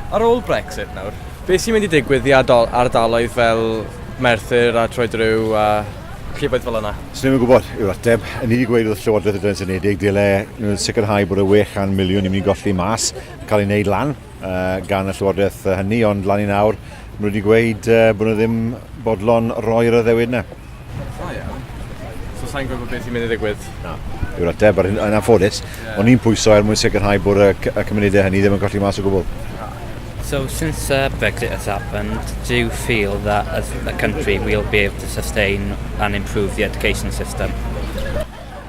Ar ôl Brexit nawr, beth sy'n mynd i digwydd i ardaloedd fel Merthyr a Troedrhiw a llefoedd fel yna? Swn i'm yn gwybod yw'r ateb. Ni wedi gweud wrth Llywodraeth y Deyrnas Unedig dyle nhw sicrhau bod y 600 miliwn ni'n mynd i golli mas yn cael ei wneud lan uh, gan y Llywodraeth hynny, ond lan i nawr, maen nhw wedi gweud uh, bod nhw ddim bodlon roi'r addewid yna. O iawn. So sa'n gwybod beth sy'n mynd i ddigwydd? Na. Yw'r ateb, ar yn anffodus. Yeah. O'n i'n pwyso er mwyn sicrhau bod y, y cymunedau hynny ddim yn colli mas o gwbl. So since Brexit has happened, do you feel that as a country we'll be able to sustain and improve the education system?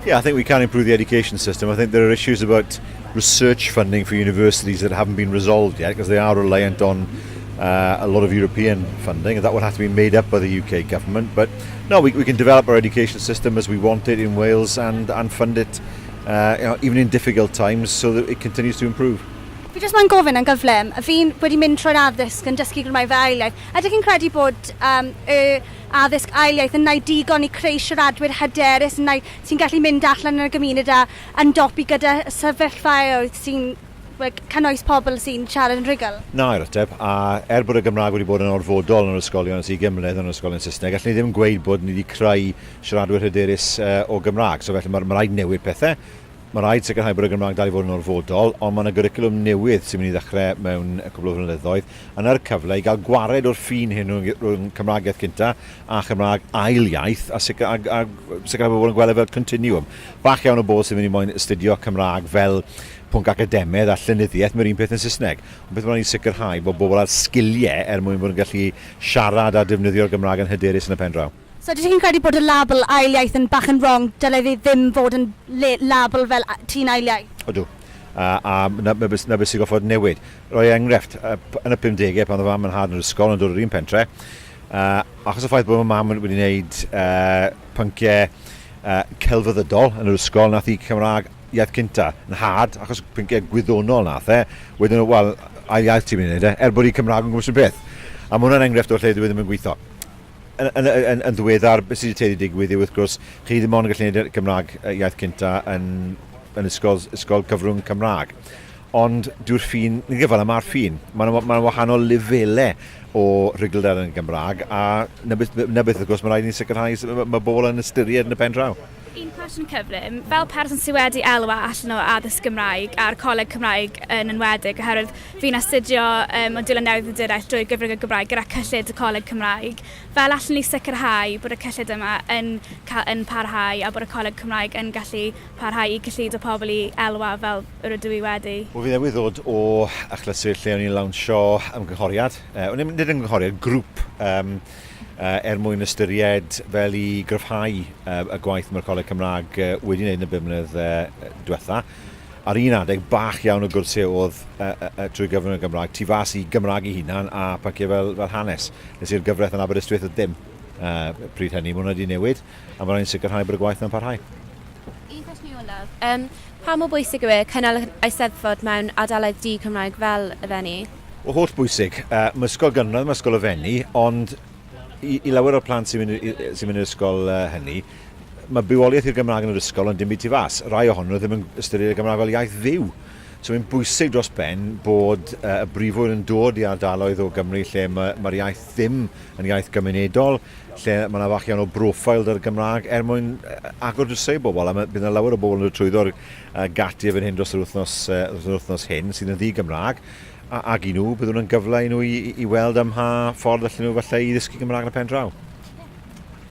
Yeah, I think we can improve the education system. I think there are issues about research funding for universities that haven't been resolved yet because they are reliant on a lot of European funding, and that would have to be made up by the UK government. But no, we can develop our education system as we want it in Wales and fund it even in difficult times so that it continues to improve. Fi jyst moyn gofyn yn gyflym, fi'n wedi mynd trwy'r addysg yn dysgu Gymraeg fel ail iaith. Ydych chi'n credu bod y addysg ail iaith yn wneud digon i creu siaradwyr hyderus yn wneud, sy'n gallu mynd allan yn y gymuned a ymdopi gyda sefyllfaoedd sy'n like, cynnwys pobl sy'n siarad yn rhugl? Na yw'r ateb, a er bod y Gymraeg wedi bod yn orfodol yn yr ysgolion ers 20 mlynedd yn yr ysgolion Saesneg, allwn ni ddim gweud bod ni wedi creu siaradwyr hyderus o Gymraeg. So felly mae rhaid newid pethau. Mae rhaid sicrhau bod y Gymraeg dal i fod yn orfodol, ond mae yna gwricwlwm newydd sy'n mynd i ddechrau mewn cwpl o flynyddoedd, a 'na'r cyfle i gael gwared o'r ffin hyn rhwng Cymraeg iaith cynta a Chymraeg ail iaith, a, sicr, a, a sicrhau bod pobl yn gweld e fel continuum. Bach iawn o bobl sy'n mynd i moyn astudio Cymraeg fel pwnc academaidd a llenyddiaeth, mae'r un peth yn Saesneg. Ond beth mae'n rhaid sicrhau bod bobl â'r sgiliau er mwyn bod yn gallu siarad a defnyddio'r Gymraeg yn hyderus yn y pen draw. So ydych chi'n credu bod y label ail iaith yn bach yn wrong, dylai fe ddim fod yn label fel ti'n ail iaith? Ydw. A na, na, na beth sy'n goffod newid. Rhoi enghraifft, yn y 50au pan oedd fam yn nhad yn yr ysgol yn dod o'r un pentre, achos y ffaith bod fy mam wedi gwneud pynciau celfyddydol yn yr ysgol, nath hi Cymraeg iaith cynta. Nhad, achos pynciau gwyddonol nath e, wedyn, wel, ail iaith ti'n mynd i wneud e, er bod hi Cymraeg yn gwybod sy'n beth. A mae hwnna'n enghraifft o'r lle dwi e ddim yn gweithio. Yn, yn, yn, yn ddiweddar, beth sydd wedi tueddu digwydd yw, wrth gwrs, chi ddim ond yn gallu gwneud Gymraeg iaith cynta yn ysgol cyfrwng Cymraeg. Ond dyw'r ffin, nid fel yma mae'r ffin. Mae'n ma wahanol lefelau o rhuglder yn Gymraeg, a na beth, na beth wrth gwrs mae rhaid i ni sicrhau mae, mae bobl yn ystyried yn y pen draw. Un cwestiwn cyflym. Fel person sydd wedi elwa allan o addysg Gymraeg a'r Coleg Cymraeg yn enwedig, oherwydd fi'n astudio modiwlau newyddiaduraeth drwy gyfrwng y Gymraeg gyda cyllid y Coleg Cymraeg, fel allwn ni sicrhau bod y cyllid yma yn, cael, yn parhau a bod y Coleg Cymraeg yn gallu parhau i gyllido pobl i elwa fel yr ydw i wedi? Wel, fi newydd ddod o achlysur lle o'n i'n lawnsio ymgynghoriad, uh, nid ymgynghoriad, grŵp er mwyn ystyried fel i gryfhau y gwaith mae'r Coleg Cymraeg wedi wneud yn y bum mlynedd diwetha. Ar un adeg, bach iawn o gwrsiau oedd trwy gyfrwng y Gymraeg, tu fas i Gymraeg ei hunan a pynciau fel hanes. Nes i'r gyfraith yn Aberystwyth oedd dim pryd hynny, mae hwnna wedi newid a mae rhaid sicrhau bod y gwaith yna'n parhau. Un cwestiwn olaf. Pa mor bwysig yw e cynnal Eisteddfod mewn ardaloedd di-Cymraeg fel y Fenni? O holl bwysig. Mae ysgol gynradd, mae ysgol y Fenni, ond i lawer o'r plant sy'n mynd, sy mynd i'r ysgol hynny, mae bywoliaeth i'r Gymraeg yn yr ysgol ond dim byd tu fas. Rai ohonyn nhw ddim yn ystyried y Gymraeg fel iaith fyw. So mae'n bwysig dros ben bod y brifwyl yn dod i ardaloedd o Gymru lle mae'r mae iaith ddim yn iaith gymunedol, lle mae yna fach iawn o broffil dy'r Gymraeg er mwyn agor drysau i bobl. A mae, bydd yna lawer o bobl yn dod trwyddo'r gatiau fan hyn dros yr wythnos, dros yr wythnos hyn sydd yn ddi-Gymraeg. A, ac i nhw, bydd hwn yn gyfle i nhw i weld ym mha ffordd allan nhw falle i ddysgu Gymraeg yn y pen draw.